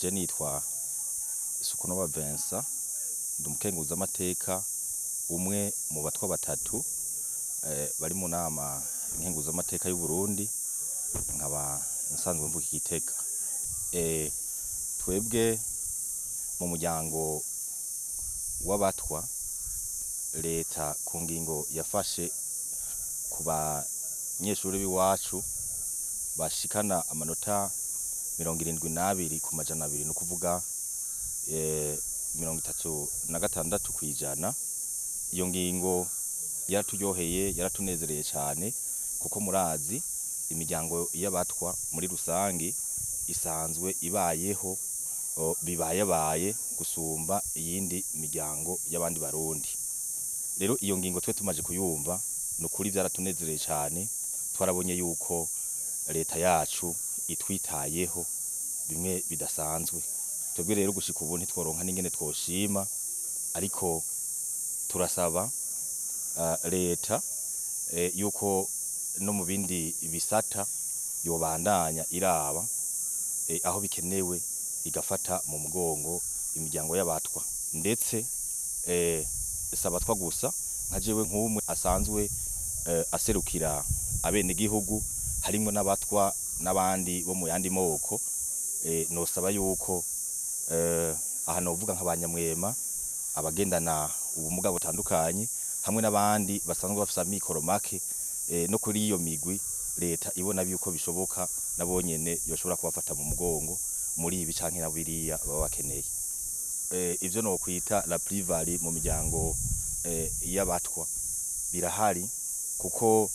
Je nitwa Sukunova Vincent, ndi umukenguzamateka umwe mu batwa batatu bari mu nama nkenguzamateka y'u Burundi, nkaba nsanzwe mvuka i Gitega. Twebwe mu muryango w'abatwa, leta ku ngingo yafashe ku banyeshuri b'iwacu bashikana amanota 72 ku 200, ni ukuvuga 36%, iyo ngingo yaraturyoheye, yaratunezereye cane, kuko murazi imiryango y'abatwa muri rusangi isanzwe ibayeho bibayabaye gusumba iyindi miryango y'abandi Barundi. Rero iyo ngingo twe tumaze kuyumva, ni ukuri vyaratunezereye cane. Twarabonye yuko leta yacu itwitayeho bimwe bidasanzwe. Twebwe rero gushika ubu ntitworonka n'ingene twoshima, ariko turasaba leta yuko no mu bindi bisata yobandanya iraba aho bikenewe igafata mu mugongo imiryango y'abatwa. Ndetse si abatwa gusa, nka jewe nk'umwe asanzwe aserukira abenegihugu harimwo n'abatwa n'abandi bo mu yandi moko, nosaba yuko aha novuga nka banyamwema, abagendana ubumuga butandukanye, hamwe n'abandi basanzwe bafise amikoro make, no kuri iyo migwi leta ibona yuko bishoboka nabo nyene yoshobora kubafata mu mugongo muri ibi canke na biriya baba bakeneye. Ivyo nokwita la plus-value mu miryango y'abatwa birahari, kuko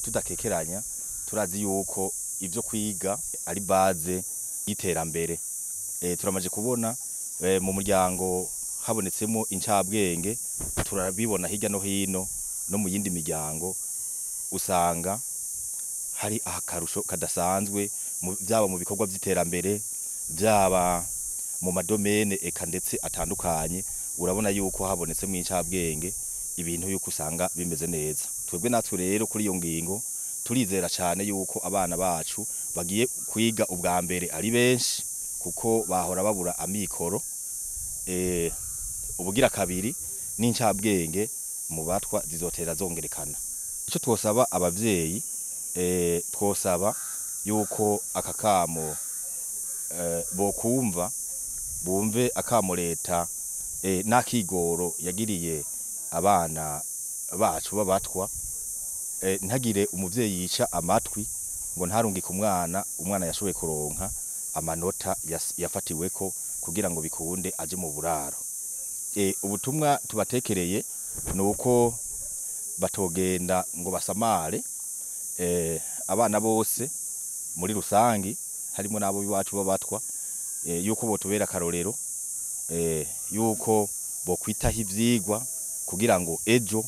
tudakekeranya turazi yuko ivyo kwiga ari base y'iterambere. Turamaze kubona mu muryango habonetsemo incabwenge, turabibona hirya no hino no mu yindi miryango, usanga hari akarusho kadasanzwe, vyaba mu bikorwa vy'iterambere, vyaba mu ma domaines eka ndetse atandukanye. Urabona yuko habonetsemo incabwenge ibintu yuko usanga bimeze neza. Twebwe natwe rero kuri iyo ngingo turizera cane yuko abana bacu bagiye kwiga ubwa mbere ari benshi, kuko bahora babura amikoro. Ubugira kabiri, n'incabwenge mu batwa zizotera zongerekana. Ico twosaba abavyeyi, twosaba yuko aka kamo bokumva, bumve akamo leta n'akigoro yagiriye abana bacu b'abatwa. Ntagire umuvyeyi yica amatwi ngo ntarungike umwana, umwana yashoboye kuronka amanota yafatiweko kugira ngo bikunde aje mu buraro. Ubutumwa tubatekereye ni uko batogenda ngo basamare. Abana bose muri rusangi, harimo n'abo iwacu b'abatwa, yuko botubera akarorero, yuko bokwitaho ivyigwa kugira ngo ejo,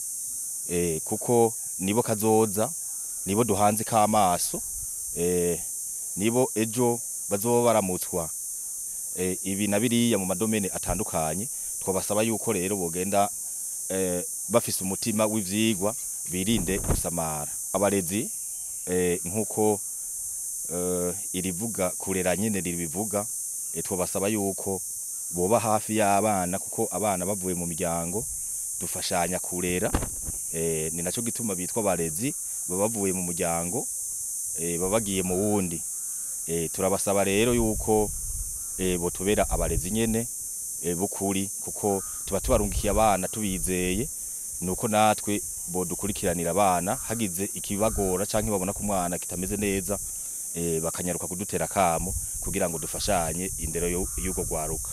kuko nibo kazoza, nibo duhanze k'amaso, nibo ejo bazoba baramutswa ibi na biriya mu ma domaines atandukanye. Twabasaba yuko rero bogenda bafise umutima w'ivyigwa, birinde gusamara. Abarezi, nkuko irivuga kurera nyene ribivuga, twabasaba yuko boba hafi y'abana, kuko abana bavuye mu miryango dufashanya kurera. Ni naco gituma bitwa abarezi, baba bavuye mu muryango, baba bagiye mu wundi. Turabasaba rero yuko botubera abarezi nyene bukuri, kuko tuba tubarungikiye abana tubizeye, nuko natwe bodukurikiranira abana, hagize ikibagora canke babona ko umwana kitameze neza, bakanyaruka kudutera kamo kugira ngo dufashanye indero y'urwo rwaruka.